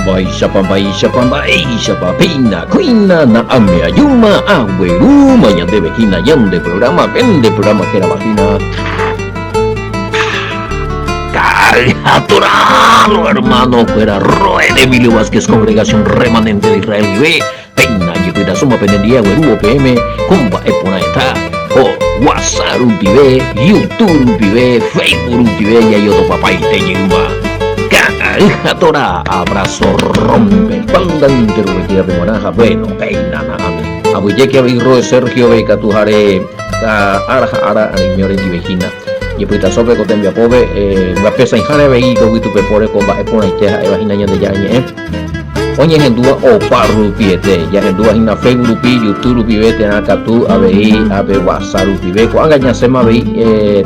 Mba'éichapa, mba'éichapa, mba'éichapa, péina kóina na'ãme ajúma aguerúma ñandéve hína ñande programa, pende programa hérava hína Ka'atoralo, hermano kuéra, Roel Emilio Vázquez, Congregación Remanente de Israel guive, péina ajepytasóma penendie aguerúvo peẽme ko mba'e porãeta ko WhatsApp rupive, YouTube rupive, Facebook rupive jajotopapaite jeýma. Ka'atoralo, abrazo rompe, panda enterovetévape g̃uarã ha bueno, péina na'ãme. Aguyjéke avei Roe Sergio-pe ikatu hare ára ha ára areime orendive hína. Jepytasópe ko tembiapópe, mba'epesãiháre avei ipovytupepóre ko mba'e porãite ha'éva hína Ñandejára Ñe'ẽ, oñehendúva opa rupiete, jahendúva hína Facebook rupi, YouTube rupive térã katu avei ápe WhatsApp rupive, ko'ág̃a ñasẽma avei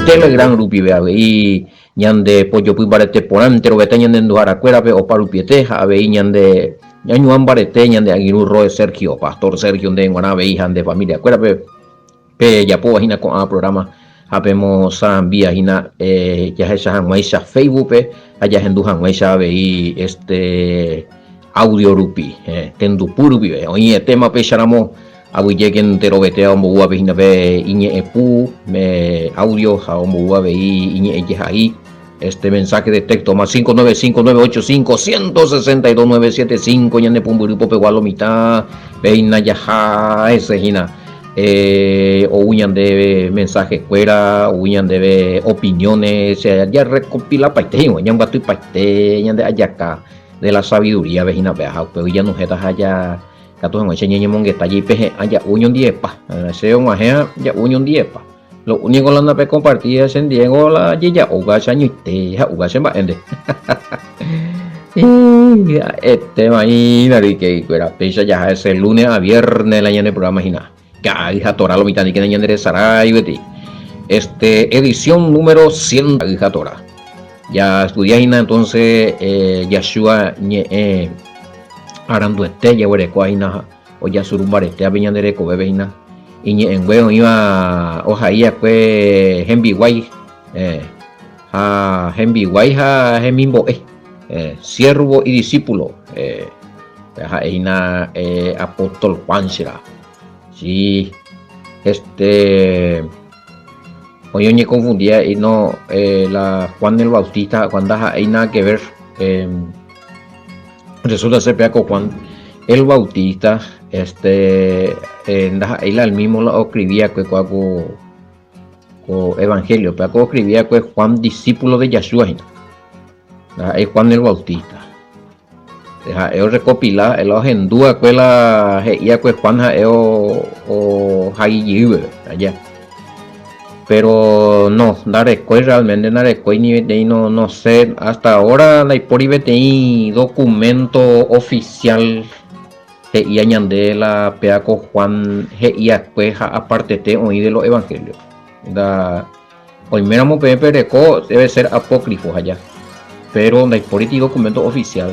Telegram rupive avei ñande pojopy mbarete porã enterovete ñane renduharakuérape opa rupiete ha avei ñande ñañuã mbarete ñande angirũ Roe Sergio, Pastor Sergio nde g̃uarã avei ha nde familia-kuérape. Pejapóva hína ko'ã programa ha pemosãmbia hína jahecha hag̃uáicha Facebook-pe ha jahendu hag̃uáicha avei este audio rupi, tendupy rupive. Oĩ etéma péicharamo aguyjéke enterovetéva omboúvape hína pe iñe'ẽpu, audio ha ombou avei iñe'ẽjehai este mensaje de texto más 595 985 162 975 ñane pumbyry popegua lo mitã péina jaha hese hína. Ou ñandéve mensaje-kuéra, ou ñandéve opiniones, jarekopilapaite hína, ñambyatypaite ñande ajaka de la sabiduría-pe hína péva, ha upégui januhéta ha ja katu hag̃uáicha ñañemongeta jaipehe'ã ja'u oñondivepa, che og̃uahẽva ja'u oñondivepa. Lo único la napekompartíva chendiéngo la jeja'óva che añoite ha'úva che mba'énte. Ha'etéma hína ryke'ykuéra, péicha jaha ese lunes a viernes la ñane programa hína. Ka'ay ha Torá lo mitã ndikena ñanderesarái gueteri. Este edición número 100 Ka'ay ha Torá. Ja estudia hína entonces Yahshua ñe'ẽ aranduete jaguerekóva hína ojasuru mbarete ápe ñande rekovépe hína. Iñe'ẽngue oĩva ohai va'ekue hembiguái ha hembiguái ha hemimbo'e, siervo y discípulo, ha'e hína apóstol Juan chera. Sí, este oĩ oñekonfundía he'i no la Juan el Bautista ha Juan ndaha'éi nada que ver. Resulta ser péva ko Juan el Bautista este ndaha'éi la el mismo la oscribí va'ekue kua ko Ko evangelio pe ako oscribi va'ekue Juan discípulo de Yahshua hína. Ndaha'éi Juan el Bautista. Ha'e orrecopila, él ohendu va'ekue la he'i va'ekue Juan ha'e ohai jey peve allá. Pero no, ndarekói realmente ndarekói ni peteĩ no, no sé, hasta ahora ndaipóri peteĩ documento oficial He'ía ñande la péa ko Juan he'iakue ha apartete oĩ de los evangelios. Nda oiméramo peẽ pereko debe ser apócrifo aja. Pero ndaipóriti documento oficial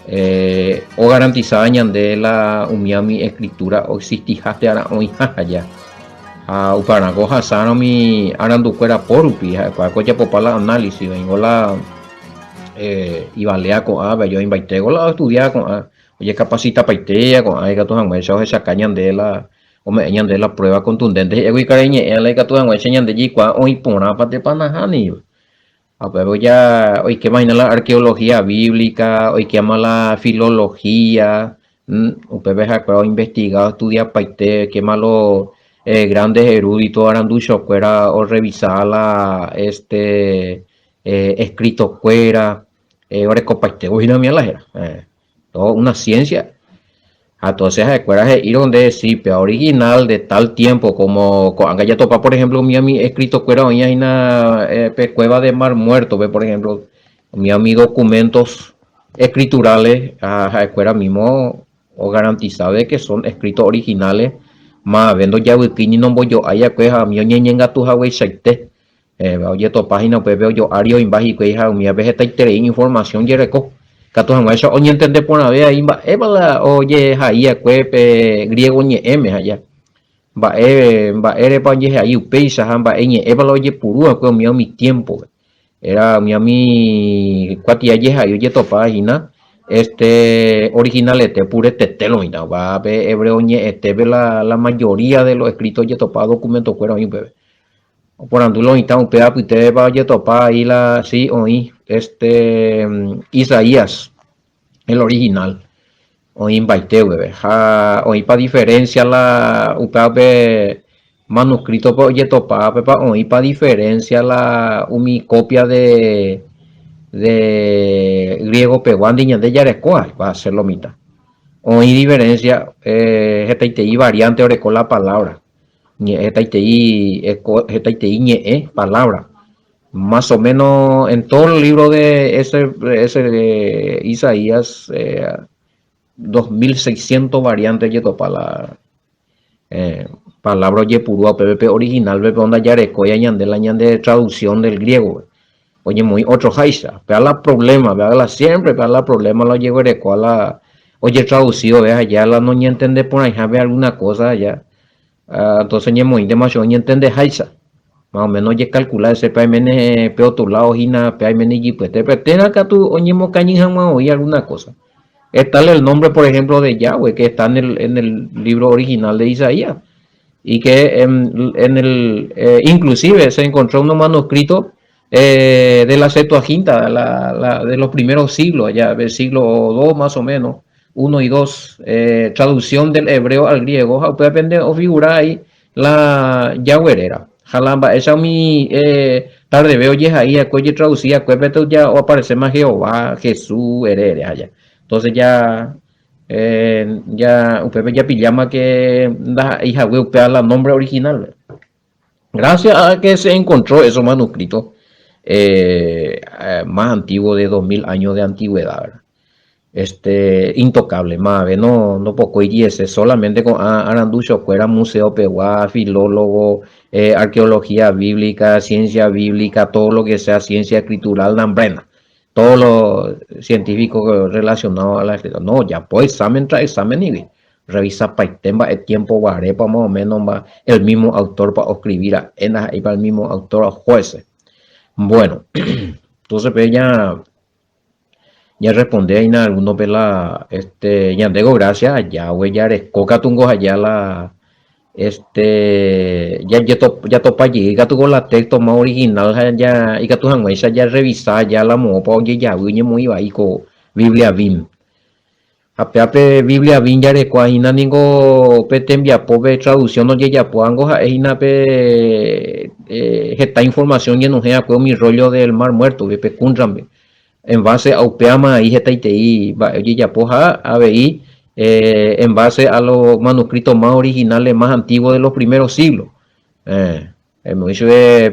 eh, ogarantizáva ñande la umía umi escritura oexistiha térã oĩha aja. Ha upearã ko ohasárõ umi arandukuéra po rupi ha'ekuaa ko ojapopa la análisis, oĩngo la eh, ivalea ko'ãva, oĩmbaitéko la oestudia ko'ã Ojekapasitapaitéa ko'ã ikatu hag̃uáicha ohechaka ñande la ome'ẽ ñande la prueba contundente he'égui karai ñe'ẽ la ikatu hag̃uáicha ñande jaikuaa oĩ porãpa térã nahániri. Ha upépe oja oikéma hína la arqueología bíblica, oikéma la filología, upépe ha'ekuéra oinvestiga, oestudiapaite, oikéma lo grandes eruditos aranduchokuéra orrevisa la este escritokuéra. Orekopaite hína umi la héra. Todo una ciencia. Ha entonces ha'ekuéra he'írõ nde sí, pe original de tal tiempo como ko'ág̃a jatopa por ejemplo umi umi escritokuéra oĩva hína pe cueva de Mar Muerto-pe por ejemplo, umi umi documentos escriturales ha ha'ekuéra mismo ogarantisa de que son escritos originales mavave ndojavykýi ni nombojo'ái va'ekue ha umi oñeñengatu hagueichaite. Ojetopa hína upépe ojo'ári oĩmba hikuái ha umívape hetaiterei informasión jereko. Katu hag̃uáicha oñentende porãve avei mba'épa la ojehai va'ekue pe griégo ñe'ẽme ha ja. Mba'e, mba'érepa ojehai upéicha ha mba'e ñe'ẽpa la ojepuru va'ekue umíva umi tiémpope. Era umíva umi kuatia jehai ojetopa hína. Este originalete puretete lo oĩta, upéva pe hebreo ñe'ẽtépe la la mayoría de los escritos ojetopa documento-kuéra oĩ upépe. Oporandu lo oĩta upéva apytépepa ojetopa ahí la sí oĩ este Isaías el original oĩmbaite upépe ha oĩpa diferencia la upéva pe manuscrito-pe ojetopa-pepa oĩpa diferencia la umi copia de de griego-peguándi ñande jarekóva va a ser lo mitad. Oĩ diferencia hetaitei variante oreko la palabra. Ñe'ẽ hetaitei hetaitei ñe'ẽ, palabra. Más o menos en todo el libro de ese, ese de Isaías, eh, 2600 variantes jetopa la eh, palabra ojepurúva upépe pe original-pe pe ndajarekói ñande la ñande traducción del griego. Oñemoĩ otro háicha. Péva la problema, péva la siempre, péva la problema la ojeguerekóva la ojetraducido ve allá la noñentende porãihápe alguna cosa allá. Ah, entonces oñemoĩntema che oñentende háicha. Más o menos ojecalcula ese pe aiméne pe otro lado hína, pe aiméne ijypyetépe, térã katu oñemokañy hag̃ua oĩ alguna cosa. Está el nombre, por ejemplo, de Yahweh, que está en el, en el libro original de Isaías. Y que en, en el, eh, inclusive se encontró unos manuscritos eh, de la Septuaginta, la, la, de los primeros siglos, allá del siglo II más o menos, 1 y 2, eh, traducción del hebreo al griego, ha upéva pende ofigura ahí la Yahweh réra. Ha la mba'éicha umi eh, tardeve ojehai va'ekue ojetraduci va'ekue pe ja oaparecéma Jehová, Jesús ere ere aja. Entonces ya eh, ya upépe japilláma que ndaha'éi hague upéva la nombre original. Gracias a que se encontró esos manuscritos eh, eh, más antiguos de 2000 años de antigüedad, ¿verdad? Este, intocable, mave no, no pokói hese, solamente ko'ã aranduchokuéra museo pegua, filólogo, eh, arqueología bíblica, ciencia bíblica, todo lo que sea ciencia escritural, nambrena, todo lo científico relacionado a la escritura. No, japo examen tras examen igui. Revisapaite mba'e tiempo guarépa más o menos mba el mismo autor pa oscribir ra'e ndaha'éipa el mismo autor ojuese. Bueno, entonces pe ña ñarresponde aína alguno pe la este ñandéko gracias a Yahweh jareko katu ngo aja la este jatopa jey katu ko la texto más original ha ja ikatu hag̃uáicha jarrevisa aja la moõpa ojejavy oñemoĩ vai ko Biblia Vin. Ha péape Biblia Vin jarekua hína ningo pe tembiapo pe traducción ojejapóvango ha'e hína pe heta información ñenohẽ va'ekue umi rollo del Mar Muerto-pe, pe Qumran-pe. En base a upévama ai hetaitei mba'e ojejapo ha avei en base a los manuscritos más originales, más antiguos de los primeros siglos. Emoĩ chupe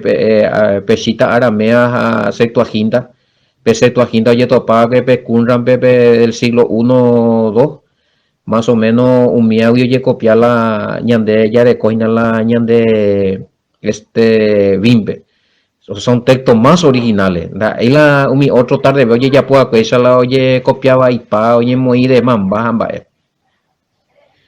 pe chita aramea ha Septuaginta. Pe Septuaginta ojetopa va'ekue pe Qumran-pe pe del siglo uno, dos, más o menos umíagui ojekopia la ñande jareko hína la ñande este Bímpe. Son textos más originales. Ndaha'éi la umi otro tardeve ojejapo va'ekuéicha la ojekopia vaipa, oñemoĩ de mamba ha mba'e.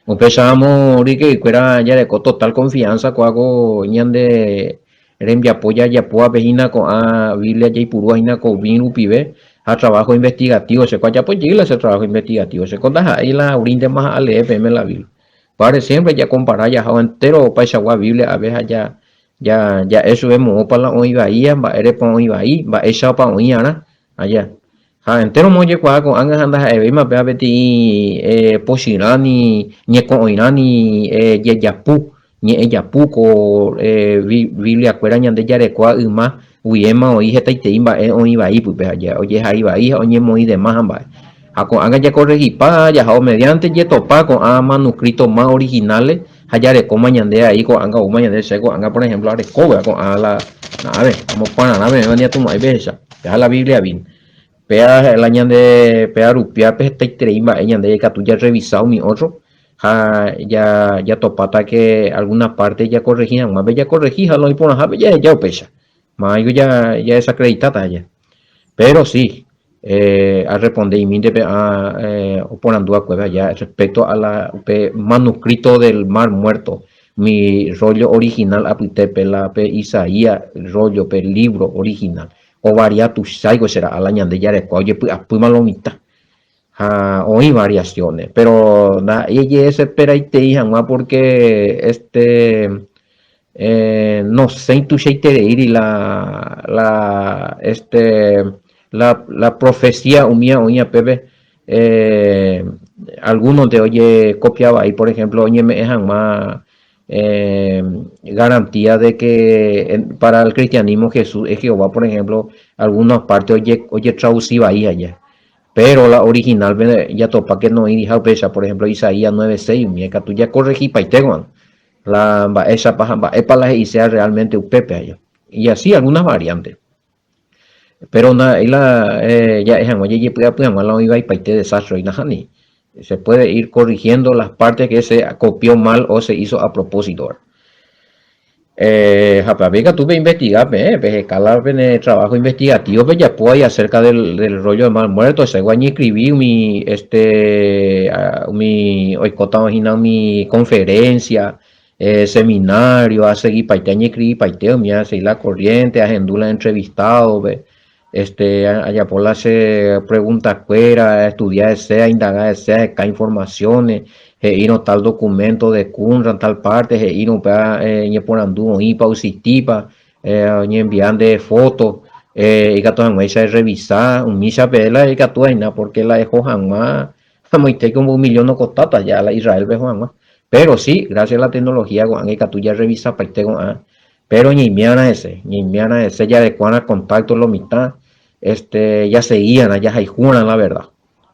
Upéicharamo ryke'ykuéra jareko total confianza ko'ã ko ñande rembiapo jajapóvape hína ko'ã Biblia jaipurúva hína ko vin rupive ha trabajo investigativo che ko ajapo jey la che trabajo investigativo che ko ndaha'éi la auríntema ha alee peẽme la Biblia. Upévare siempre jakompara jahávo entero opaichagua Biblia ave ha ja ja'e chupe moõpa la oĩ vaíva, mba'érepa oĩ vai, mba'éichapa oĩ arã, aja. Ha entéromo ojekuaa ko'ág̃a ha ndaha'evéima péva peteĩ pochyrã ni ñeko'õirã ni jejapu, ñe'ẽ japu ko Bibliakuéra ñande jarekóva yma guivéma oĩ hetaitei mba'e oĩ vai pype ha ojehai vai ha oñemoĩ dema ha mba'e. Ha ko'ág̃a jakorrehipa jahávo mediante jetopa ko'ã manuscrito ma originales ha jarekóma ñande ai ko'ág̃a oúma ñande che ko'ág̃a por ejemplo arekóva ko'ã la na'áve amopararã peẽva ni atumo'ãi pehecha. Péva la Biblia vin. Péva la ñande péva rupiápe hetaiterei mba'e ñande ikatu jarrevisa umi ótro ha ja jatopáta ke algúna párte jakorrehi hag̃uápe jakorrehi ha la oĩ porãhápe jaheja upéicha. Máviko ja jadesacreditáta aja. Péro si, eh, arresponde imínte pe ã eh, oporandu va'ekuépe aja respecto a la upe manuscrito del Mar Muerto, umi rollo original apytépe la pe Isaías rollo, pe libro original. Ovaria tuicháiko che ra'a la ñande jarekua ojepy'apýma lo mitã. Ha oĩ variaciones, pero ndaha'éi eje'eseperaitei hag̃ua porque este nosẽi tuichaitereíri la la este la la profecía umíva oĩ apépe alguno-nte ojekopia vai, por ejemplo oñeme'ẽ hag̃ua garantía de que para el cristianismo Jesús es Jehová, por ejemplo, algunas partes ojetraduci vai aja. Pero la original-pe jatopa que noĩriha upéicha, por ejemplo Isaías 9:6 umi ikatu jakorrehipaite ko'ág̃a la mba'éichapa ha mba'épa la he'iséva realmente upépe aja. Y así algunas variantes. Pero ndaha'éi la ja'e hag̃ua jajepy'apy hag̃ua la oĩvaipaite desastre oĩ nahániri. Se puede ir corrigiendo las partes que se copió mal o se hizo a propósito. Eh, ha pe ikatu peinvestiga peẽ, peheka la pene trabajo investigativo pejapo ahí acerca del, del rollo del mar muerto, ese añescribí umi, este, umi oikótava hína umi conferencia, eh, seminario, aseguipaite añescribipaite umi asegi la corriente, ahendu la entrevistado-pe, este, ajapo la che pregunta-kuéra, aestudia hese, aindaga hese, aheka informaciones, he'írõ tal documento de Qumran tal parte, he'írõ upéva ñeporandu oĩpa, oexistípa, oñeenvia nde foto, ikatu hag̃uáicha errevisa, umícha pe la ikatu aina porque la eho hag̃ua amoitéke un millón okostáta ja la Israel-pe eho hag̃ua. Pero si, gracias a la tecnología ko'ág̃a ikatu jarrevisapaite ko'ã Péro ñaimérã hese, ñaimérã hese jarekuárã contacto lo mitã, este, jaseguíarã, jahayhúarã la verdad.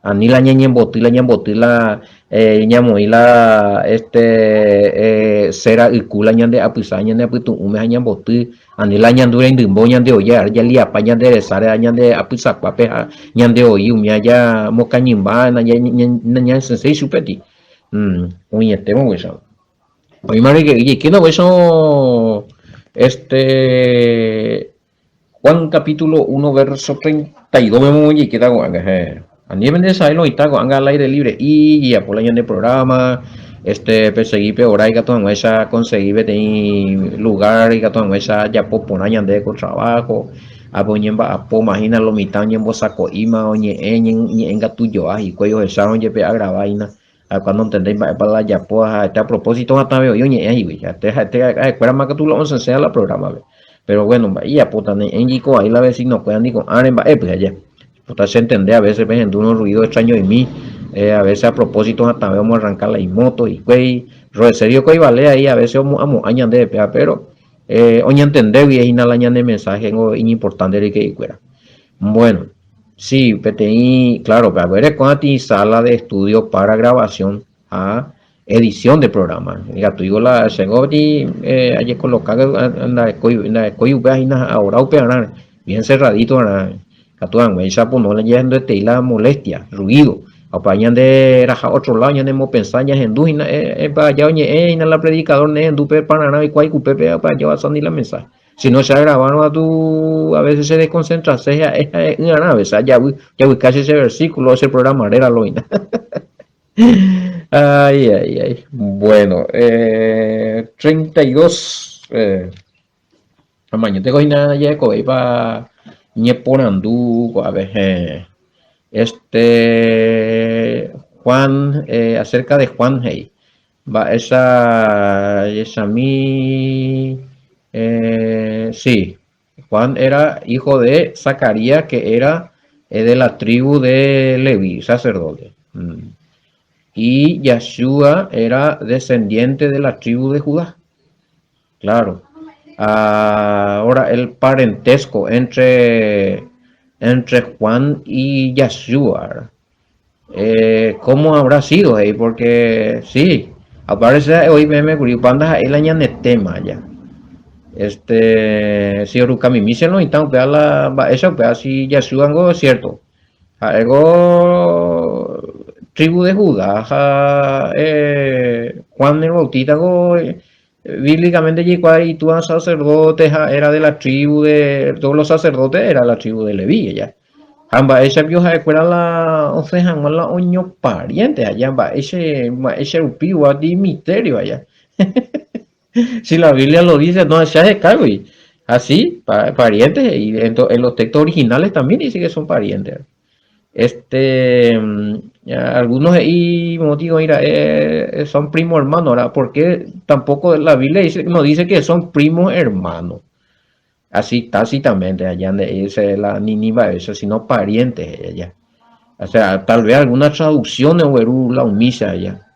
Ani la ñañemboty, la ñamboty la ñamoĩ la este cera yku la ñande apysa, ñande apytu'ũme ha ñamboty, ani la ñandu rendymbo ñande oje ha jaliapa ñande resáre ha ñande apysakuápe ha ñande oi umi aja mokañymba nañañesẽséi chupeti. Oĩetéma upéicha. Oĩma rejekéna upéicha este Juan capítulo 1 verso 32 me ojekéta ko'ág̃a. Heẽ. Ani pende sabe oĩta ko'ág̃a al aire libre y jajapo la ñande programa, este pesegi pe hora ikatu hag̃uáicha consegui peteĩ lugar ikatu hag̃uáicha jajapo porã ñande ko trabajo, ápe oñemba'apóma hína lo mitã oñembosako'íma oñe'ẽ ñe'ẽngatujoa hikuái ohechárõ jepe agrava hína. Ha cuando nontendéi mba'épa la ajapóva ha'ete a propósito hatãve oĩ oñe'ẽ hikuái. Ha'ete ha'ete ha'ekuérama katu la osẽsẽva la programa-pe. Pero bueno, mba'e ijapóta ne'ẽ jiko vai la vecino-kuéra ndi ko'ãre mba'épy aja. Pota che entende a veces pehendúrõ ruido extrañoimi, a veces a propósito hatãve omoarranca la imoto hikuái. Roe serio ko ivale ahí a veces omo'ãmo'ã ñandéve péva, pero oñentendégui hína la ñane mensaje ngo iñimportante ryke'ykuéra. Bueno. Sí, peteĩ, claro, pe aguereko hatĩ sala de estudio para grabación ha edición de programa. Ikatúigo la chéngo peteĩ eh, ajekoloka ndarekói ndarekói upéva hína ahora upevarã, bien cerradito va'erã, ikatu hag̃uáicha pono la ñahenduetei la molestia, ruido. Ha opa ñande raha otro lado ñanemopensa ñahendu hína eh, eh, aja oñe'ẽ hína la predicador nehendu pe pararã oikuaa ikupépe ha opa aja ohasa ni la mensaje. Si no che agravárõ katu a veces che desconcentrase ha'e ha'e'ỹarã a veces ajavy, javyka che che versículo o che programa réra loína. Ay, ay, ay. Bueno, eh, 32. Eh, amañete ko hína jahekovéipa ñeporandu ko'ápe. Eh, este, Juan, eh, acerca de Juan he'i. Mba'éicha jechami Sí, Juan era hijo de Zacarías que era de la tribu de Leví, sacerdote. Y Yahshua era descendiente de la tribu de Judá. Claro. Ahora el parentesco entre, entre Juan y Yahshua. Eh, ¿cómo habrá sido? Hey? Porque sí, aparece hoy meme kuri upéva ndaha'éi la ñane tema ya. Este, si orukamimi che loĩta upéva la mba'éicha upéva si Yahshua ngo cierto. Ha'éko tribu de Judá ha eh, Juan el Bautista ngo bíblicamente jaikuaa itúva sacerdote ha era de la tribu de todos los sacerdotes era la tribu de Leví ya. Ha mba'éicha pio ha'ekuéra la osẽ hag̃ua la oñopariénte aja, mba'éicha mba'éicha rupi guati misterio aja. Si la Biblia lo dice, no se hace cargo. Y así, parientes, y en, en los textos originales también dice que son parientes. Este, algunos he'i mopotĩ oĩ ra'e son primo hermano ra'e, porque tampoco la Biblia dice, no dice que son primos hermanos. Así tácitamente allá nde'íse la ni ni mba'éicha, sino parientes he'i allá. O sea, tal vez algunas traducciones ogueru la umícha allá.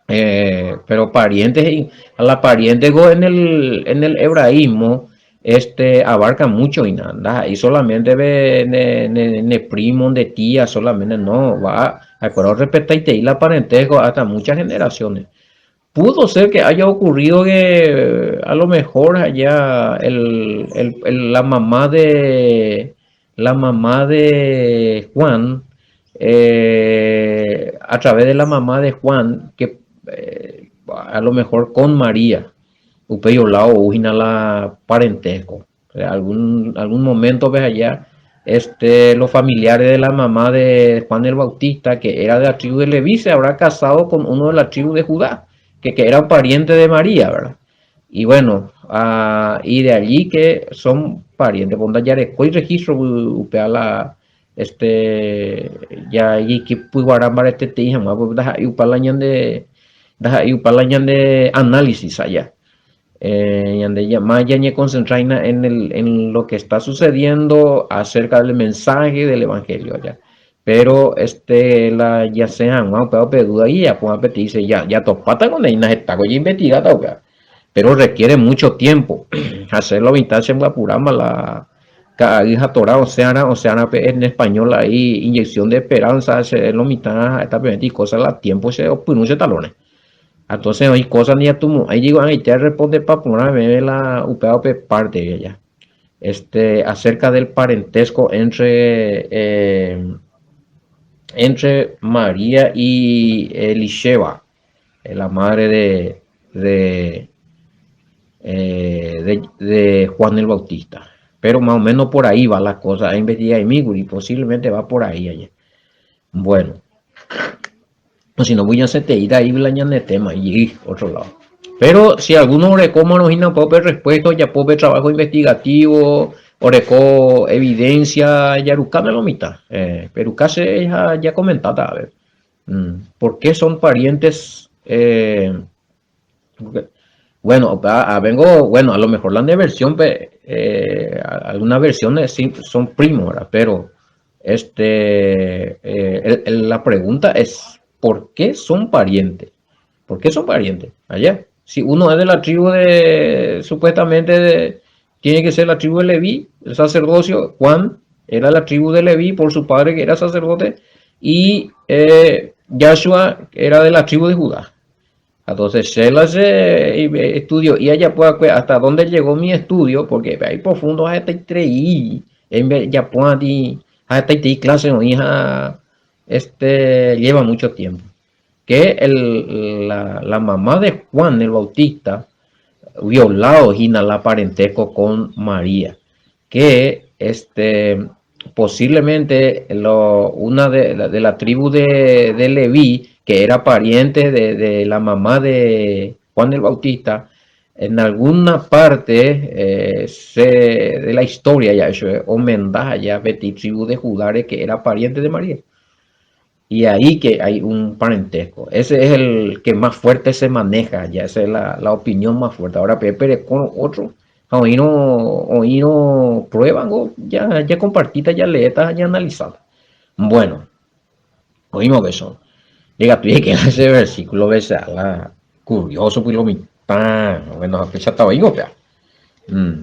Eh, pero parientes he'i, a la pariente ko en el, en el hebraísmo este abarca mucho hína, ndaha'éi solamente pe ne, ne, ne primo, nde tía solamente, no, va, ha'ekuéra orrespetaitei la parentesco hasta muchas generaciones. Pudo ser que haya ocurrido que a lo mejor allá el, el, el, la mamá de la mamá de Juan, eh, a través de la mamá de Juan, que eh, a lo mejor con María, upéi olao ou hína la parentesco. Algún, algún momento ves allá, este, los familiares de la mamá de Juan el Bautista, que era de la tribu de Leví, se habrá casado con uno de la tribu de Judá, que, que era pariente de María, ¿verdad? Y bueno, ah, y de allí que son parientes, pues ndajarekói registro upéva la este ya jaikepyguara mbaretetei hag̃ua, pues ndaha'éi upa la ñande ndaha'éi upa la ñande análisis allá. Eh, ñande más ñañeconcentra hína en el, en lo que está sucediendo acerca del mensaje del evangelio allá. Pero este la jasẽ hag̃ua upéva upe duda ijapo peteĩ dice ya jatopáta ko neína heta ko jainvestigáta upéva. Pero requiere mucho tiempo. Hacerlo mitad chembyapuráma la ka'ay ha Torá osẽarã osẽarã pe en español ahí inyección de esperanza che lo mitã ha'éta peẽti cosa la tiempo che opyrũ che talóne. Entonces oĩ cosa ndijatumo'ãi jeiko'ag̃aite arrespondepa porã peẽme la upéva upe parte aja. Este acerca del parentesco entre eh, entre María y Elisheba, la madre de, de, eh, de, de Juan el Bautista. Pero más o menos por ahí va la cosa. Investiga y posiblemente va por ahí allá. Bueno. Si no voy a hacer te ahí la ñane tema y otro lado. Pero si alguno oreko marõhína upe respuesta ojapo pe trabajo investigativo, oreko evidencia jarukáme lo mitã. Eh, peruka che ha jakomentáta a ver. Mm, ¿Por qué son parientes? Eh, bueno, a, vengo, bueno, a lo mejor la de versión, eh, algunas versiones sí son primos, ¿verdad? Pero este, eh, la pregunta es, ¿por qué son parientes? ¿Por qué son parientes? Allá. Si uno es de la tribu de, supuestamente, de, tiene que ser la tribu de Leví, el sacerdocio, Juan era la tribu de Leví por su padre que era sacerdote, y eh, Yahshua era de la tribu de Judá. Entonces, Sheila se estudió y allá puede hasta dónde llegó mi estudio, porque ahí profundo hasta creí, ya puedo hasta clase hija, este lleva mucho tiempo. Que el, la, la mamá de Juan el Bautista violado hína la parentesco con María, que este posiblemente lo, una de, de la tribu de, de Leví, que era pariente de, de la mamá de Juan el Bautista, en alguna parte eh, se, de la historia ya eso omenda ya peteĩ tribu de Judá que era pariente de María. Y ahí que hay un parentesco. Ese es el que más fuerte se maneja, ya esa es la, la opinión más fuerte. Ahora Pepe con otro, oírõ, oírõ prueba, ya, ya compartita, ya leeta, ya analizada. Bueno, oímos eso. Llega tú y que ese versículo, ves, la curioso, pues lo mitad. Bueno, fecha estaba ahí, mm.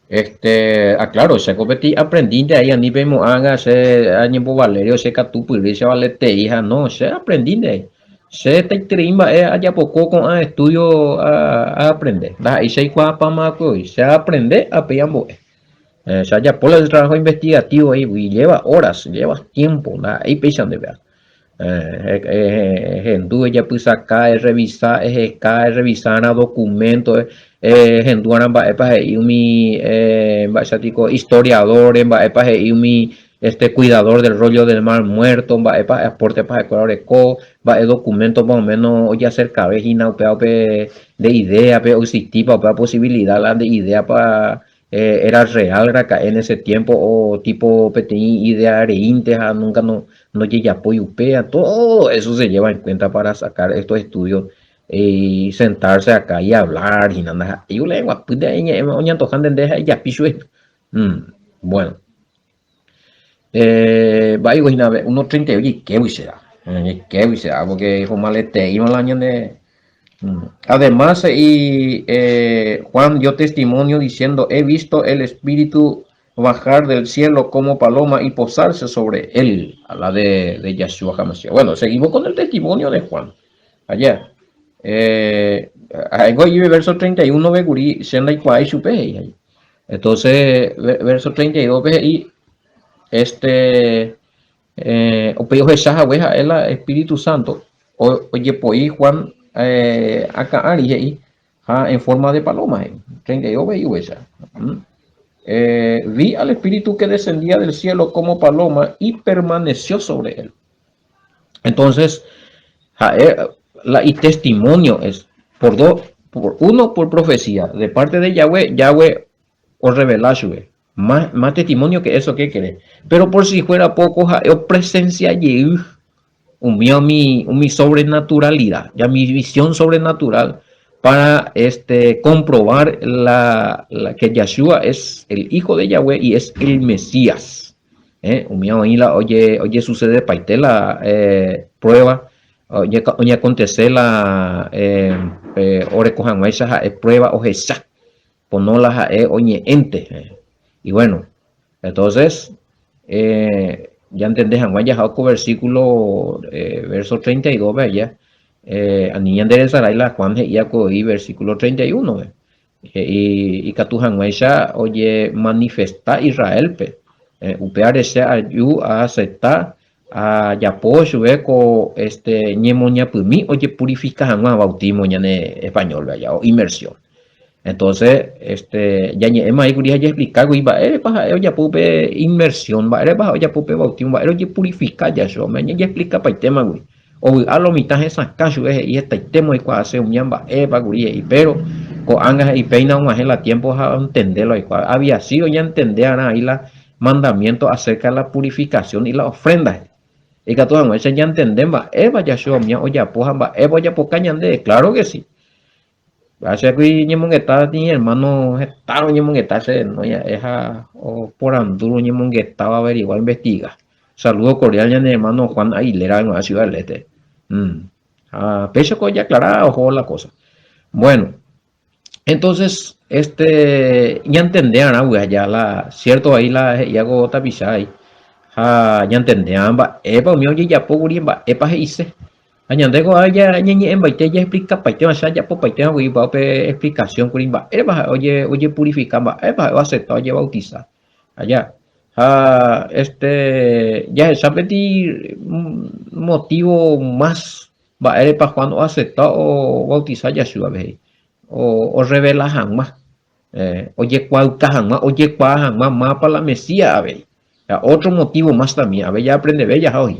Este, aclaro, che ko peteĩ aprendinte ahí ani peimo'ãga che añembo Valerio che katupyry che valetei ha no, che aprendinte ahí. Che hetaiterei mba'e ajapoko ko'ã estudio a aprende. Ndaha'éi che aikuaapama'akue voi, che aaprende apéi ambo'e. Eh, che ajapo la trabajo investigativo ahí, lleva horas, lleva tiempo, ndaha'éi péicha nde péva. Ehendu, ejapysaka, errevisa, eheka, errevisarã documento, ehenduarã mba'épa he'i umi mba'éicha historiadores, mba'épa he'i umi este cuidador del rollo del mar muerto, mba'épa aporte-pa ha'ekuéra oreko, mba'e documento más o menos ojeacercave hína upéva upe nde idea-pe, oexistípa upéva posibilidad la nde idea-pa. era real raka'e en ese tiempo o tipo peteĩ idea reínte ha nunca no ndojejapói upéva, todo eso se lleva en cuenta para sacar estos estudios y sentarse acá y hablar hína ndaha'éi oleguapýnte ñe'ẽme oñantojánte nde ha ejapi chupe. Bueno. Mba'éiko hína 1:32 ojeikégui che rã, ojeikégui che rã porque homaleteíma la ñande. Además he'i Juan dio testimonio diciendo, He visto el Espíritu bajar del cielo como paloma y posarse sobre él. Habla de, de Yahshua HaMashiach. Bueno, seguimos con el testimonio de Juan. Allá. Eh, ahí verso 31 ve kuri che ndaikuaái chupe he'i ahí. Entonces, verso 32 pe he'i este eh, upéi ohecha hague ha'e la Espíritu Santo ojepoi Juan eh, akã ári he'i ha en forma de paloma he'i. 32 pe he'i upéicha. Mm. Eh, vi al Espíritu que descendía del cielo como paloma y permaneció sobre él. Entonces, ha'e la itestimonio es por dos, por uno por profecía de parte de Yahweh, Yahweh orrevela chupe. Más, más testimonio que eso, ¿qué querés? Pero por si fuera poco, ha'e opresencia jey umi umi, umi sobrenaturalidad, ya mi visión sobrenatural para este, comprobar la, la que Yahshua es el hijo de Yahweh y es el Mesías. Eh, umi oĩ la oje ojesucedepaite la eh, prueba oje oñeacontece la eh, eh, oreko hag̃uáicha ha'e prueba ohecha pono la ha'e oñe'ẽnte. Eh. Y bueno, entonces eh, ñantende hag̃ua jaha ko versículo eh, verso 32-pe aja, eh, ani ñanderesarái la Juan he'íva ko oĩ versículo 31-pe. He'i ikatu hag̃uáicha ojemanifesta Israélpe. Upévare che aju aasepta ajapo chupe ko este ñemoñapymi ojepurifika hag̃ua bautismo ñane español-pe aja o inmersión. Entonces, este jañe'ẽma aĩ kuri ha jaexplika kuri mba'érepa ha'e ojapo upe inmersión, mba'érepa ha'e ojapo upe bautismo, mba'ére ojepurifika jacho, jaexplikapaitéma kuri. Ovy'a lo mitã hesakã chupe he'i hetaitéma oikuaase umía mba'épa kuri he'i, péro ko'ág̃a he'i péina og̃uahẽ la tiémpo ha ontende la oikuaa. Había sido ñantende arã ahí la mandamiento acerca de la purificación y la ofrenda he'i. Ikatu hag̃uáicha ñantende mba'épa Yahshua umía ojapo ha mba'épa ojapoka ñandéve. Claro que sí. Che ñemongeta ni hermano heta roñemongeta che no ña'e ha oporandu roñemongetáva averigua investiga. Saludo cordial ñane hermano Juan Aguilera g̃uarã Ciudad del Este. Mm. Ha péicha ko ojeaclara ohóvo la cosa. Bueno, entonces este ñantende arã ya la cierto ahí la he'íva ko tapicha ahí ha ñantende arã mba'épa umi ojejapo kuri mba'épa he'ise. Ha ñande ko'ág̃a ñañe'ẽmbaite jaexplikapaitéva che ajapopaitéva voi upe explicación kuri mba'érepa ha'e ojepurifika, mba'épa ha'e oasepta ojebautisa. Aja. Ha este jahecha peteĩ motivo más mba'érepa Juan oasepta obautisa Yahshua-pe he'i, orrevela hag̃ua, ojekuaauka hag̃ua, ojekuaa hag̃ua mávapa la Mesías avei. Ha otro motivo más también, avei jaaprendeve jaha oĩ.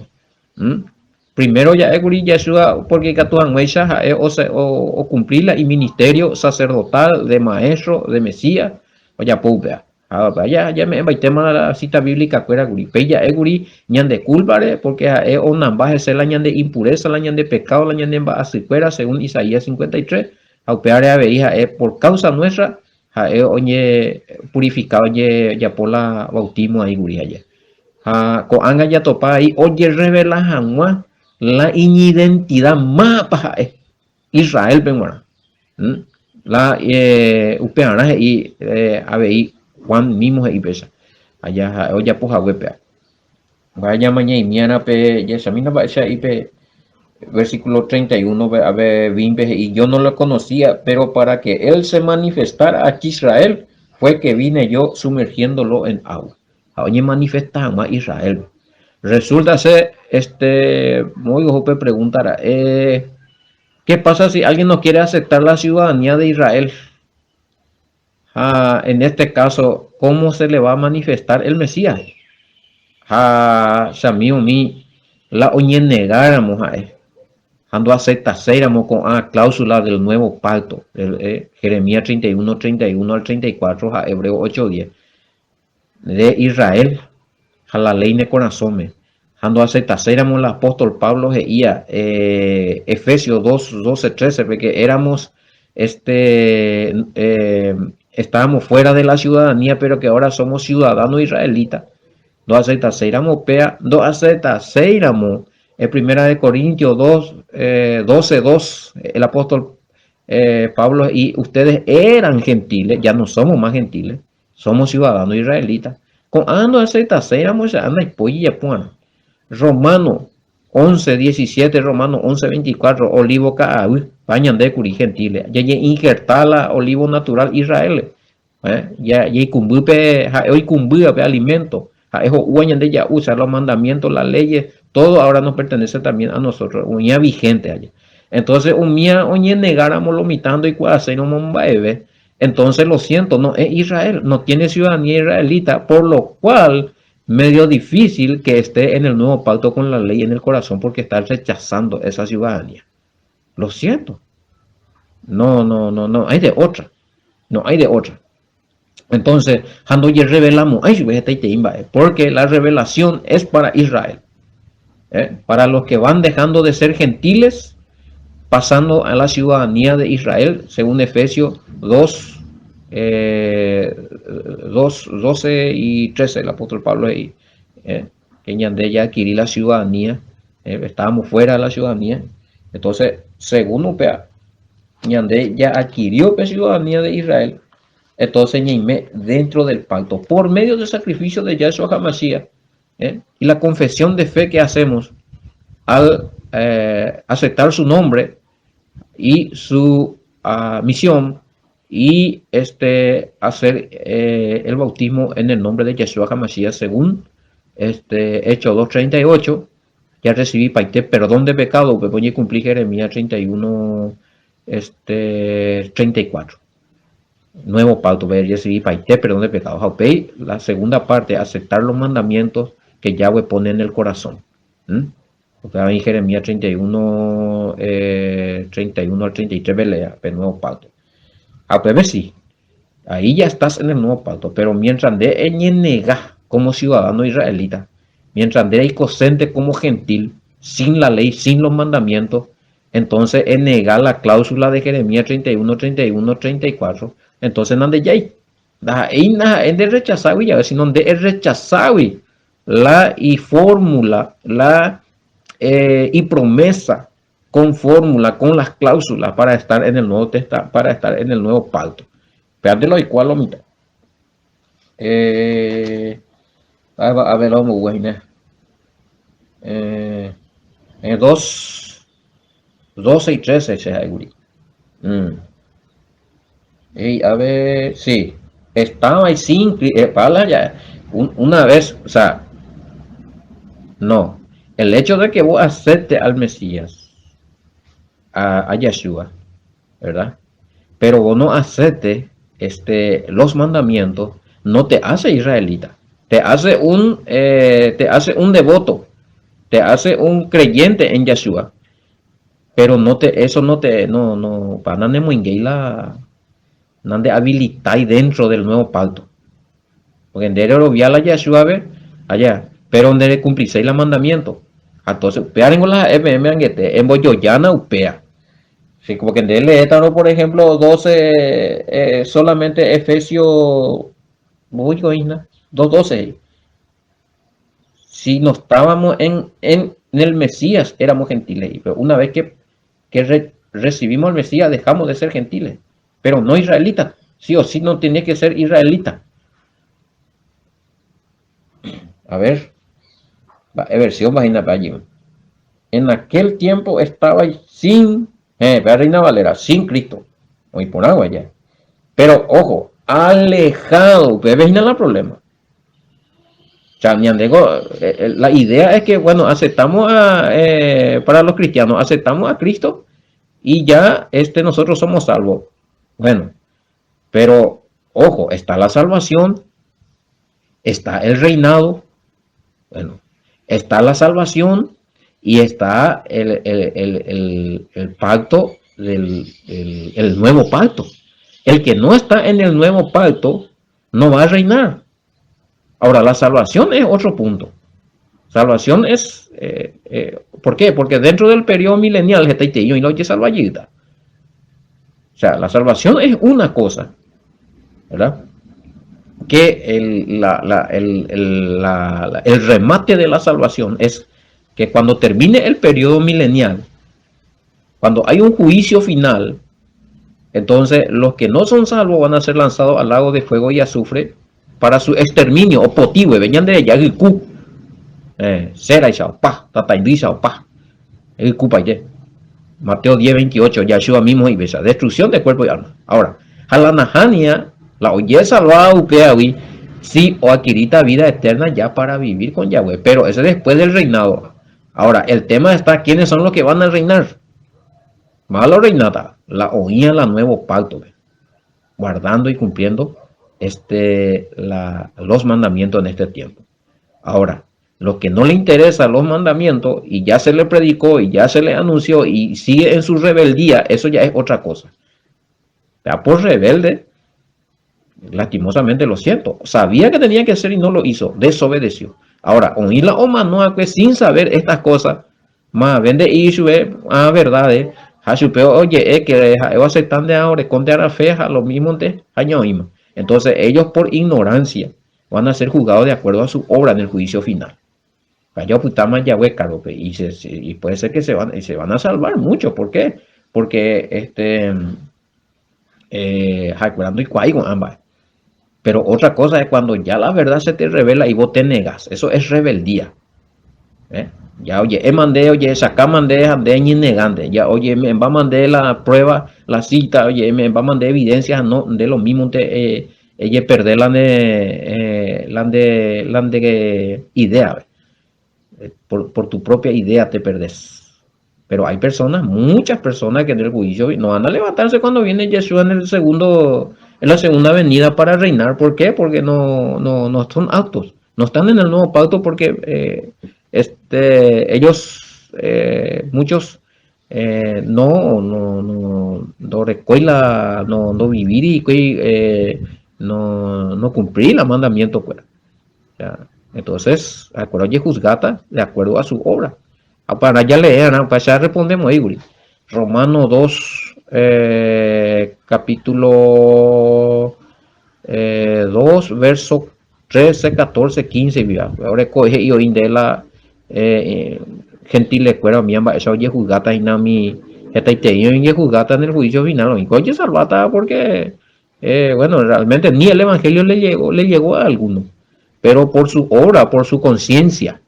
Primero ja'e kuri Yahshua porque ikatu hag̃uáicha ha'e okumpli la iministerio sacerdotal de maestro, de Mesías, ojapo upéva. Ha upéva jame'ẽmbaitéma la cita bíblica kuéra kuri. Upéi ja'e kuri ñande kúlpare porque ha'e onamba hese la ñande impureza, la ñande pecado, la ñande mba'asy kuéra según Isaías 53. Ha upévare avei ha'e por causa nuestra ha'e oñepurifika ojejapo la bautismo aĩ kuri aja. Ha ko'ág̃a jatopa ai ojerrevela hag̃ua la iñidentida mávapa ha'e Israélpe g̃uarã. La upearã he'i avei Juan mímo he'i péicha, aja ha'e ojapo hague péva. Mba'e ñamañaimiarã pe jahechamína mba'éicha he'i pe versículo 31-pe ave 20-pe he'i, Yo no lo conocía, pero para que él se manifestara a Israel fue que vine yo sumergiéndolo en agua. Ha oñemanifesta hag̃ua Israélpe. Resulta ser, este, muy ojo pe pregunta ra'e, ¿qué pasa si alguien no quiere aceptar la ciudadanía de Israel? Ha en este caso, ¿cómo se le va a manifestar el Mesías? Ha chami umi la oñenegáramo ha'e. Ha ndoaceptaséiramo ko'ã cláusula del nuevo pacto, Jeremías 31, 31 al 34 ha Hebreo 8, 10, de Israel ha la ley ne korasõme. Ha ndoaceptaséiramo la apóstol Pablo he'ía Efesios 2, 12, 13 pe que éramos este estábamos fuera de la ciudadanía pero que ahora somos ciudadanos israelitas. Ndoaceptaséiramo upéva, ndoaceptaséiramo en Primera de Corintios 2, 12, 2, el apóstol Pablo he'i, ustedes eran gentiles, ya no somos más gentiles, somos ciudadanos israelitas. Ko'ã ndoaceptaséiramo che ndaipói ijapu'arã. Romano 11, 17, Romano 11, 24, olivo ka'aguy, pa ñande kuri gentiles, jaje'injerta la olivo natural Israel-re. Jaikũmby pe ha'e oikũmbýva pe alimento, ha'e ho'úva ñande ja'u, o sea, los mandamientos, las leyes, todo ahora nos pertenece también a nosotros, oĩva vigente aja. Entonces, umía oñenegáramo lo mitã ndoikuaaséi nomomba'eve, entonces lo siento, no es Israel, no tiene ciudadanía israelita, por lo cual medio difícil que esté en el nuevo pacto con la ley en el corazón porque está rechazando esa ciudadanía. Lo siento. No, no, no, no hay de otra. No hay de otra. Entonces, ha ndojerrevelamo'ãi chupe hetaitei mba'e, porque la revelación es para Israel. ¿Eh? Para los que van dejando de ser gentiles, pasando a la ciudadanía de Israel, según Efesios 2, eh, 2, 12 y 13, el apóstol Pablo ahí, eh, que ñande ya adquirí la ciudadanía, eh, estábamos fuera de la ciudadanía. Entonces, según upéva, ñande ya adquirió la ciudadanía de Israel, entonces ñaime dentro del pacto, por medio del sacrificio de Yahshua HaMashiach, ¿eh? y la confesión de fe que hacemos al eh, aceptar su nombre y su ah, misión y este, hacer eh, el bautismo en el nombre de Yahshua HaMashiach según este, Hecho 2.38, ya recibí paite perdón de pecado, upe oñekumpli Jeremías 31, este, 34. Nuevo pacto, recibí paite perdón de pecado. Ha upéi, la segunda parte, aceptar los mandamientos que Yahweh pone en el corazón. ¿Mm? Upéva oĩ Jeremías 31, eh, 31 al 33 pelea, pe nuevo pacto. Ha upépe si, ahí ya estás en el nuevo pacto, pero mientras nde eñenega como ciudadano israelita, mientras nde reikosente como gentil, sin la ley, sin los mandamientos, entonces enega la cláusula de Jeremías 31, 31, 34, entonces nande jái. Ndaha'éi ndaha'éi nde rechaságui jave, sino nde errechaságui la ifórmula, la eh, ipromesa con fórmula, con las cláusulas para estar en el nuevo testa, para estar en el nuevo pacto. Péante lo oikuaa lo mitã. Eh, a ver, lo hína. Eh, eh, 2, 12 y 13 che ha'ékuri. Mm. Ey, a ver, sí. Estaba ahí sin eh, pala ya. una vez, o sea, no. El hecho de que vos aceptes al Mesías, a, a Yeshua, ¿verdad? Pero vos no aceptes este, los mandamientos, no te hace israelita. Te hace un, eh, te hace un devoto, te hace un creyente en Yeshua. Pero no te, eso no te, no, no, pa nanemoingéi la, nande habilitái dentro del nuevo pacto. Porque nde rerovia la Yeshua-pe, allá, pero nde recumpliséi la mandamiento. Entonces, upéva ningo la ha'e peẽme angete, embojojána upéva. Sí, como que nde leétarõ, por ejemplo, 12, eh, solamente Efesios, voy oína, 2.12 he'i. Si no estábamos en, en, en el Mesías, éramos gentiles. Pero una vez que, que re, recibimos al Mesías, dejamos de ser gentiles. Pero no israelitas. Sí o sí no tiene que ser israelita. A ver, versión vagina allí. En aquel tiempo estaba sin, eh, Reina Valera, sin Cristo. Hoy por agua ya. Pero ojo, alejado. Ustedes ven el problema. Eh, eh, la idea es que, bueno, aceptamos a, eh, para los cristianos, aceptamos a Cristo y ya este, nosotros somos salvos. Bueno, pero ojo, está la salvación, está el reinado, bueno, está la salvación Y está el, el, el, el pacto del el nuevo pacto. El que no está en el nuevo pacto no va a reinar. Ahora, la salvación es otro punto. Salvación es, eh, eh, ¿por qué? Porque dentro del periodo milenial, y no O sea, la salvación es una cosa, ¿verdad? Que el, el remate de la salvación es que cuando termine el periodo milenial, cuando hay un juicio final, entonces los que no son salvos van a ser lanzados al lago de fuego y azufre para su exterminio, opotígui, veñan de allá yku, eh, séraicha opa, tataindýicha opa, ykupaite. Mateo 10, 28, Yahshua mismo he'ivéicha, destrucción de cuerpo y alma. Ahora, ha la nahánía, la ojesalváva upévagui, si oadquiríta vida eterna ya para vivir con Yahweh, pero ese después del reinado. Ahora, el tema está, ¿quiénes son los que van a reinar? Máva orreináta, la oĩva la nuevo pacto-pe, guardando y cumpliendo este, la, los mandamientos en este tiempo. Ahora, los que no le interesan los mandamientos y ya se le predicó y ya se le anunció y sigue en su rebeldía, eso ya es otra cosa. Ya por rebelde, lastimosamente lo siento, sabía que tenía que hacer y no lo hizo, desobedeció. Ahora, oĩ la omanoakue sin saber estas cosas, mave nde'i ichupe ã verdade, ha chupe oje'e que ha'e oaceptánte ha orekónte ára fe ha lo mismonte ha ñaoĩma. Entonces ellos por ignorancia van a ser juzgados de acuerdo a su obra en el juicio final. Vaya opytáma Yahweh cárgope y, se, y puede ser que se van, y se van a salvar muchos. ¿Por qué? Porque este eh, ha'ekuéra ndoikuaái ko'ã mba'e. Pero otra cosa es cuando ya la verdad se te revela y vos te negas. Eso es rebeldía. ¿Eh? Ya oye, mandé, oye, saca mandé, ande ñenegante. Ya oye, me va a mandar la prueba, la cita, oye, me va a mandar evidencias, no, de lo mismo te eh, ella perder la de, eh, la de, la de idea. Eh, por, por tu propia idea te perdés. Pero hay personas, muchas personas que en el juicio no van a levantarse cuando viene Yeshua en el segundo, en la segunda venida para reinar. ¿Por qué? Porque no, no, no son aptos. No están en el nuevo pacto porque eh, este, ellos, eh, muchos, eh, no, no, no, no la, no, no vivir y eh, no, no cumplir el mandamiento. Pues. Entonces, acuerdo juzgata de acuerdo a su obra. Para ya leer, para allá respondemos ahí, Romano 2, eh, capítulo eh, 2, verso 13, 14, 15, mira. Ahora coge y oí de la eh, gentile kuéra umi mba'éicha ojehusgáta hína umi hetaiterei ojehusgáta en el juicio final oĩ ko ojesalváta porque eh, bueno, realmente ni el evangelio le llegó, le llegó a alguno, pero por su obra, por su conciencia.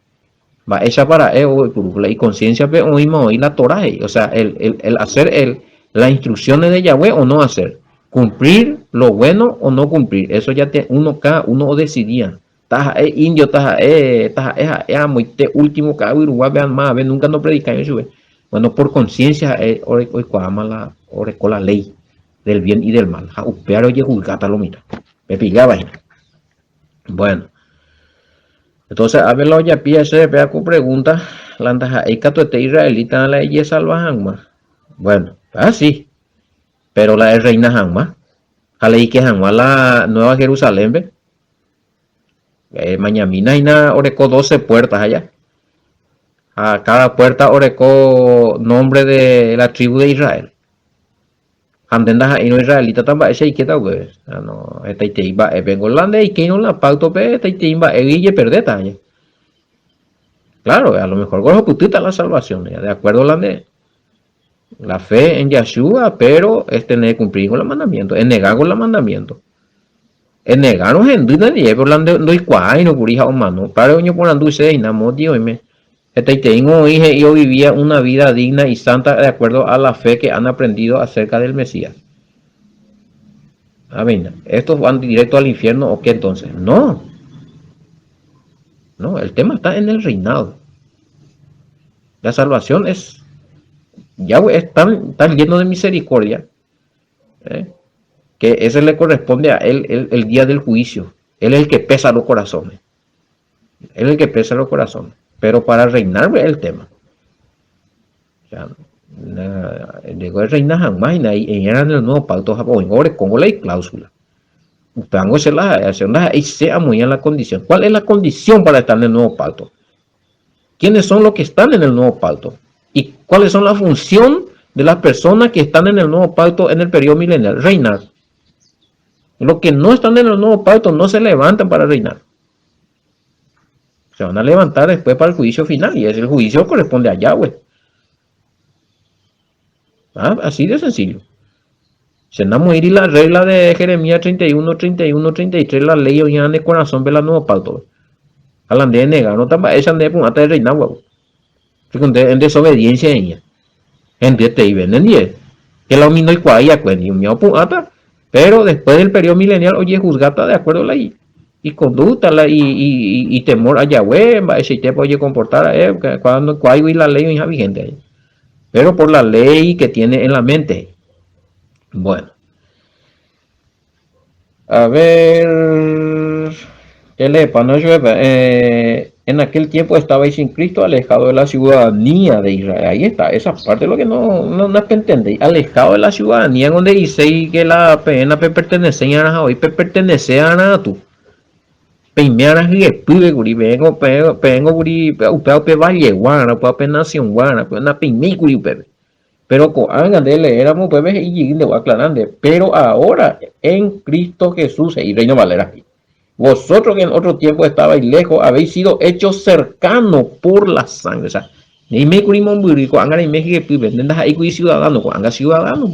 Mba'éichapa ra'e oipuru la iconciencia-pe oĩma oĩ la Torah he'i, o sea, el, el, el hacer el, las instrucciones de Yahweh o no hacer, cumplir lo bueno o no cumplir, eso ya te, uno cada uno decidía. Taha'e indio, taha'e, taha'e ha'e amoite último ka'aguyrugua mave nunca no predicáiva chupe. Bueno, por conciencia ha'e oikuaáma la oreko la ley del bien y del mal ha upévare ojehusgáta lo mitã. Pepilláva hína. Bueno. Entonces, ápe la ojapíva chéve péva ko pregunta, la ndaha'éi katuete israelita la ejesalva hag̃ua. Bueno, ah sí, pero la erreina hag̃ua ha la eike hag̃ua la Nueva Jerusalén-pe. Eh, mañamína hína oreko doce puertas allá. Ha cada puerta oreko nombre de la tribu de Israel. Ha nde ndaha'éirõ israelita ta mba'éicha eikéta upépe. Ha no, hetaitei mba'épengo la nde eikéirõ la pacto-pe hetaitei mba'égui ijeperdéta aña. Claro, a lo mejor ohupytýta la salvación, de acuerdo la nde la fe en Yahshua, pero este ne cumplí con la mandamiento, enegá con la mandamiento. Enegárõ hendy nandie, pero la ndoikuaáirõ kuri ha omano. Upévare oñeporandu che hína, móti oime. Hetaiteíngo oĩ he'i ovivía una vida digna y santa de acuerdo a la fe que han aprendido acerca del Mesías. Aveina, ¿estos van directo al infierno o qué entonces? No. No, el tema está en el reinado. La salvación es, Yahweh es tan, tan lleno de misericordia, ¿eh? que ese le corresponde a él el, el día del juicio. Él es el que pesa los corazones. Él es el que pesa los corazones. Pero para reinar es el tema. O sea, reina hag̃ua hína eĩrã en el nuevo pacto ha oĩngo orekóngo la icláusula. Upévango che la ha'éva, che ndaha'éi che amoĩva la condición. ¿Cuál es la condición para estar en el nuevo pacto? ¿Quiénes son los que están en el nuevo pacto? ¿Y cuáles son la función de las personas que están en el nuevo pacto en el periodo milenial? Reinar. Los que no están en el nuevo pacto no se levantan para reinar. Se van a levantar después para el juicio final y ese el juicio corresponde a Yahweh. ¿Ah? Así de sencillo. Se ir la regla de Jeremías 31, 31, 33, la ley hoy en el corazón de la nuevo pacto. A la de negar, no tan esa de hasta de reinar, huevo. En desobediencia ella. En te y Que la omino y cuaya, pero después del periodo milenial, oye, juzgata de acuerdo a la y conducta la, y, y, y, temor a Yahweh, ese tiempo oye comportar, cuando y la ley es vigente. Pero por la ley que tiene en la mente. Bueno. A ver. ¿Qué le no, eh, en aquel tiempo estabais sin Cristo, alejado de la ciudadanía de Israel. Ahí está, esa parte es lo que no, no, no entendéis. Alejado de la ciudadanía, donde dice que la pena pertenece a hoy, pertenece a tú. Peimeara hyepýve kuri, peẽko peẽko kuri upéva upe valle guára, upéva upe nación guára, upéva napeiméi kuri upépe. Pero ko'ág̃a nde leéramo upépe he'i jey nde aclarar nde, pero ahora en Cristo Jesús he'i Reina Valera he'i. Vosotros que en otro tiempo estabais lejos, habéis sido hechos cercanos por la sangre. O sea, neimei kuri mombyry, ko'ág̃a reime hyepýpe, nde ndaha'éi kuri ciudadano, ko'ág̃a ciudadano.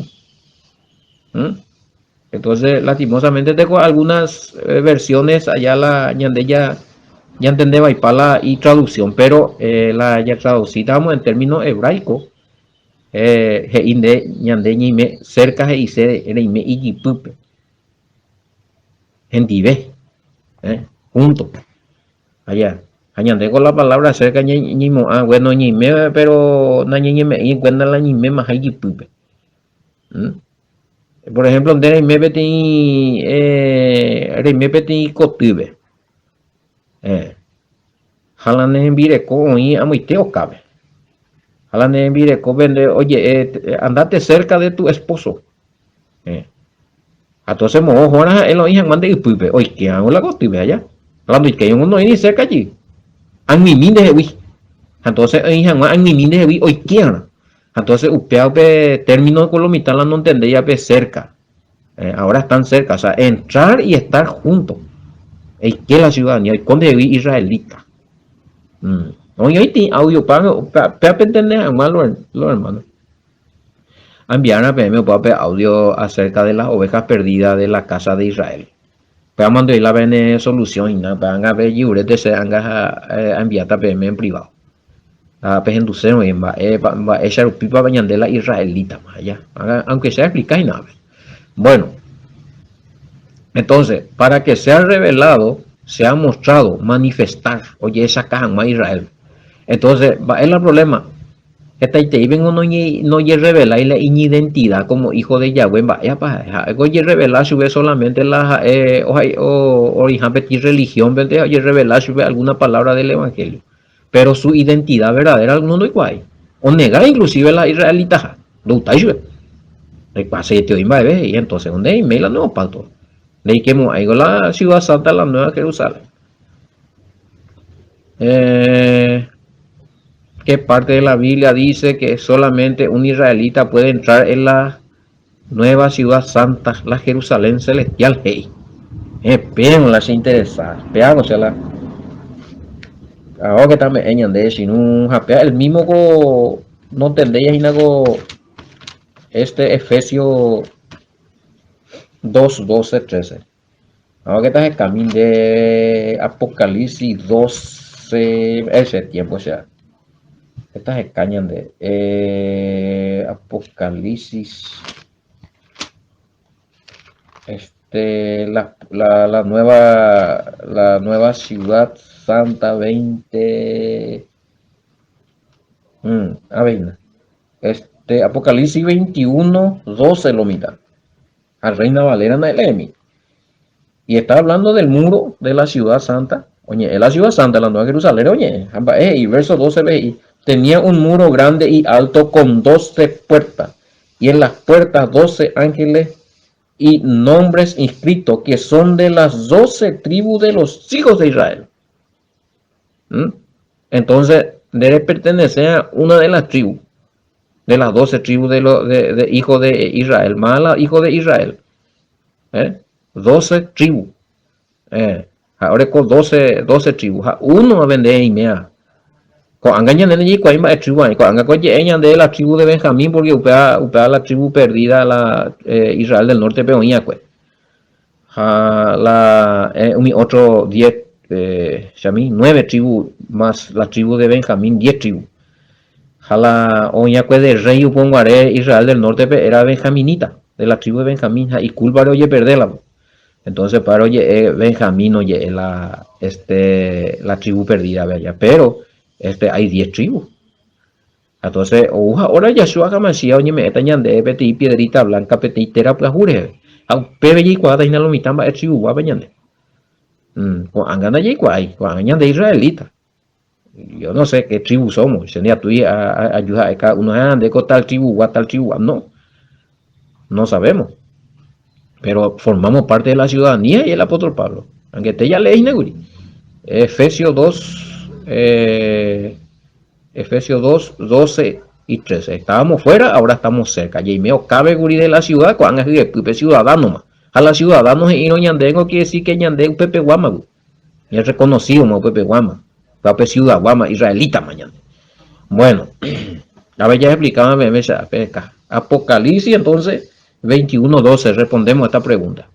¿Mm? Entonces, lastimosamente tengo algunas eh, versiones allá la ñande ya ya entendeba la y traducción, pero eh, la ya traducíamos en términos hebraicos. Eh, he'i nde ñande ñeime cerca he'ise reime ijypýpe hendive eh, junto allá ha ñande con la palabra cerca ñeimo'ã bueno ñeime pero nañeñeme'ẽi en cuenta la ñeimémaha ijypýpe ¿Mm? Por ejemplo, nde reime peteĩ eh, reime peteĩ kotýpe eh, ha la ne hembireko oĩ amoite okápe ha la ne hembirekópe nde oje'e andate cerca de tu esposo eh. Ha entonces moõ ohóra ha'e la oĩ hag̃ua nde ypýpe oike hag̃ua la kotýpe aja la ndoikéi noĩri cerca jey ag̃uimi ndehegui ha entonces oĩ hag̃ua ag̃uimi ndehegui oikéarã ha entonces upéva upe término ko lo mitã la nontendéivape cerca eh, ahora están cerca o sea entrar y estar juntos eike la ciudadanía oiko ndehegui israelita mm. Oĩ oĩtĩ audio péa pentende hag̃ua lo hermano Ambiárã peẽme opa pe audio acerca de las ovejas perdidas de la casa de Israel. Péa mando'i la pene solución hína, péa anga pe jyvurete che anga ha ambiáta peẽme en privado. Ha pehendusérõ mba'e mba'éicha rupípa ñande la israelítama ya. Aunque sea explica hína ápe. Bueno, entonces, para que sea revelado, sea mostrado, manifestar, ojehechaka hag̃ua Israel. Entonces, mba'e la problema? Hetaiteípengo nojerrevelái la iñidentida como hijo de Yahweh mba'épa ha'e. Ha'éko ojerrevela chupe solamente la ha'e oĩha peteĩ religión-pente ojerrevela chupe alguna palabra del evangelio. Pero su identidad verdadera alguno ndoikuaái. Onega inclusive la israelitaha. Ndoutái chupe. Ndoikuaaseite oĩ mba'eve he'i entonces nde'iméi la nuevo pacto. Ndeikemo'ãiko la ciudad santa la nueva Jerusalén. Eh, ¿Qué parte de la Biblia dice que solamente un israelita puede entrar en la nueva ciudad santa, la Jerusalén celestial? Hey, eh, la se interesa, o sea, la ahora que también ñande sino japea el mismo ko no entendéis ko este Efesio 2, 12, 13. Ahora que estás camino de Apocalipsis 12, ese tiempo, o sea, estas cañan de eh, Apocalipsis, este, la, la, la, nueva, la nueva ciudad santa 20, mm, a ver, este, Apocalipsis 21, 12 lo mitad. A Reina Valera Naelemi. Y está hablando del muro de la ciudad santa. Oye, es la ciudad santa, la nueva Jerusalén, oye. Y verso 12 ve. Tenía un muro grande y alto con doce puertas, y en las puertas doce ángeles y nombres inscritos que son de las doce tribus de los hijos de Israel. ¿Mm? Entonces, debe pertenecer a una de las tribus, de las doce tribus de los de, de hijos de Israel, más la hijos de Israel. ¿Eh? Doce tribus. Eh, ha oreko doce, doce tribus, ha uno avende eiméva. Ko'ág̃a ñande ndajaikuaái mba'e tribu oĩ, ko'ág̃a ko je'e ñande la tribu de Benjamín porque upéva, upéva la tribu perdida la eh, Israel del Norte-pe oĩ'akue. Ha la eh, umi otro diez, eh, chami, nueve tribu más la tribu de Benjamín, diez tribu. Ha la oĩ'akue de rey uponguare Israel del Norte-pe era benjaminita, de la tribu de Benjamín, ha ikúlpare ojeperde la. Entonces para oje'e Benjamín oje'e la este la tribu perdida pe allá, pero este hay diez tribus. Entonces ou ha hora Yahshua HaMashiach oñeme'ẽta ñandéve peteĩ piedrita blanca peteĩ téra pyahu reheve. Ha upépe jaikuaáta hína lo mitã mba'e tribuguápe ñande. Mm, ko'ág̃a ndajaikuaái, ko'ág̃a ñande israelita. Yo no sé qué tribu somos. Che ndiatúi aju ha'e cada uno, ah, ndéko tal tribugua, tal tribugua. No, no sabemos. Pero formamos parte de la ciudadanía y el apóstol Pablo. Aunque ya leí, Neguri. Efesios 2, eh, Efesios 2, 12 y 13. Estábamos fuera, ahora estamos cerca. Jaimeo cabe guri de la ciudad, ko'ág̃a hyepýpe ciudadano ma. Ha la ciudadano he'írõ ñandéngo quiere decir que ñande upepeguáma. Es reconocido ma upepeguáma. Upe ciudad-guáma, israelítama ñande. Bueno, a ver ya explicaba peẽme che ápe acá. Apocalipsis entonces 21:12 respondemos esta pregunta.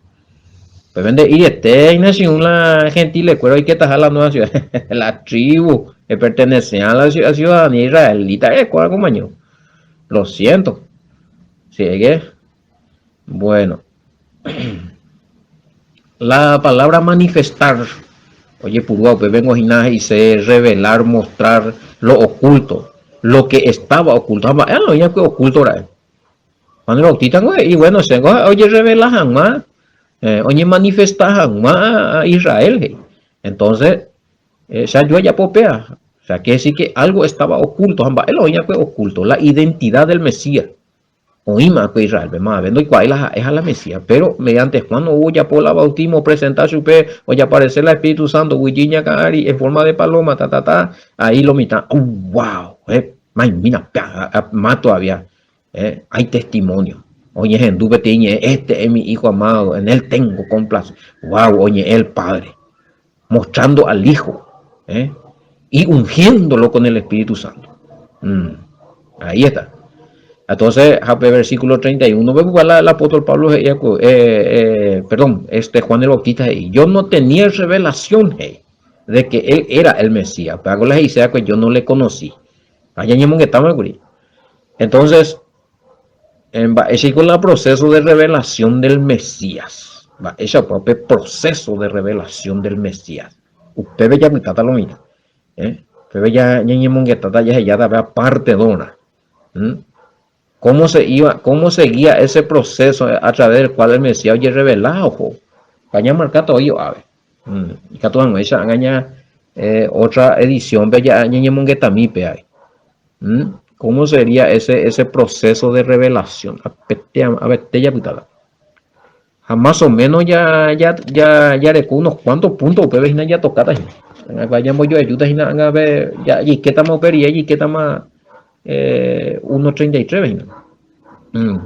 Pépe nde'iriete hína según la gentilekuéra oiketaha la nueva ciudad. La tribu que pertenecía a la ciudadanía israelita eh, compañero. Lo siento. Sigue. Bueno. La palabra manifestar, ojepurúva upépe hína he'ise revelar, mostrar lo oculto, lo que estaba oculto. Ha mba'e oĩ va'ekue oculto ra'e. Juan el Bautista ngo he'i, bueno, chéngo ojerrevela hag̃ua, eh, oñemanifesta hag̃ua a Israel, he'i. Entonces, eh, che aju ajapo péa. O sea, quiere decir que algo estaba oculto. Ha mba'e la oĩ va'ekue oculto, la identidad del Mesías. Oĩma va'ekue Israélpe, mavave ndoikuaái la ha'eha la Mesías, péro mediante Juan ou ojapo la bautismo, opresenta chupe, ojaparese la Espíritu Santo guyjy iñakã ári en forma de paloma, ta ta ta, ahí lo mitã, uau, eh, maimína, más todavía, eh, hay testimonio, oñehendu peteĩ ñe'ẽ, este es mi hijo amado, en él tengo complacencia, uau, oñe'ẽ el Padre, mostrando al Hijo, eh, y ungiéndolo con el Espíritu Santo. Mm, ahí está. Entonces, versículo 31, vemos el apóstol Pablo, eh, eh, perdón, este Juan el Bautista, yo no tenía revelación hey, de que él era el Mesías. Pero les dice que yo no le conocí. Entonces, con el proceso de revelación del Mesías. Mba'éichapa pe proceso de revelación del Mesías. Upépe japytáta lo mitã. Eh? Upépe ya ñañemongetáta jahejáta pe aparte dona. ¿Mm? ¿Cómo se iba, cómo seguía ese proceso a través del cual el Mesías ojerrevela oho? Añamarkáta oĩ ave. Mm. Ikatu hag̃uáicha ág̃a ña eh, otra edición-pe ja ñañemongetami pe ave. ¿Mm? ¿Cómo sería ese, ese proceso de revelación? Apete, apete japytáta. Ha más o menos ya, ya, ya, jareko unos cuantos puntos upépe hína jatokáta hína. Ág̃a ñambojoajúta hína ág̃a pe ja jaikétama upe rire jaikétama eh, 1.33 hína. Mm.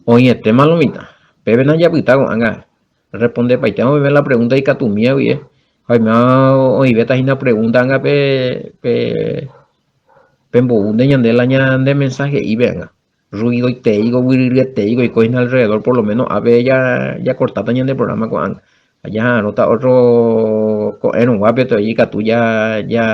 Oĩetéma lo mitã. Pépena japyta ko'ág̃a. Respondepaitéma peve la pregunta ikatumíva guive. Ha oiméva oĩvéta hína pregunta ág̃a pe, pe, pemboúnte ñande la ñande mensaje'ípe ág̃a. Ruidoiteígo, guyryryeteigo oiko hína alrededor, por lo menos ápe ja jakortáta ñande programa ko'ág̃a. Ha jaha'arõta otro ko'ẽrõguápe todavía ikatu ja ja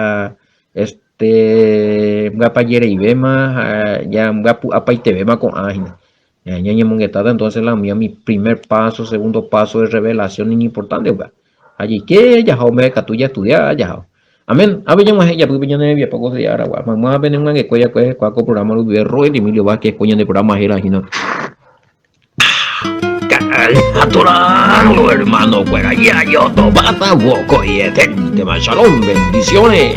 este mbyapajereivéma ha ja mbyapu'apaitevéma ko'ã hína. Ñañemongetáta entonces la umi primer paso, segundo paso de revelación iñimportante upéva. Ha jaike jaha mbeguekatu jaestudia jaha. Amén. Ápe ñag̃uahẽ ijapýpe ñane rembiapo ko día aragua. Maymáva pene myangekói akue kua ko programa rupive Roel Emilio Vázquez ko ñande programa héra hína. Ka'atorãro hermano kuéra jajotopáta vokoietentema. Shalom, bendiciones.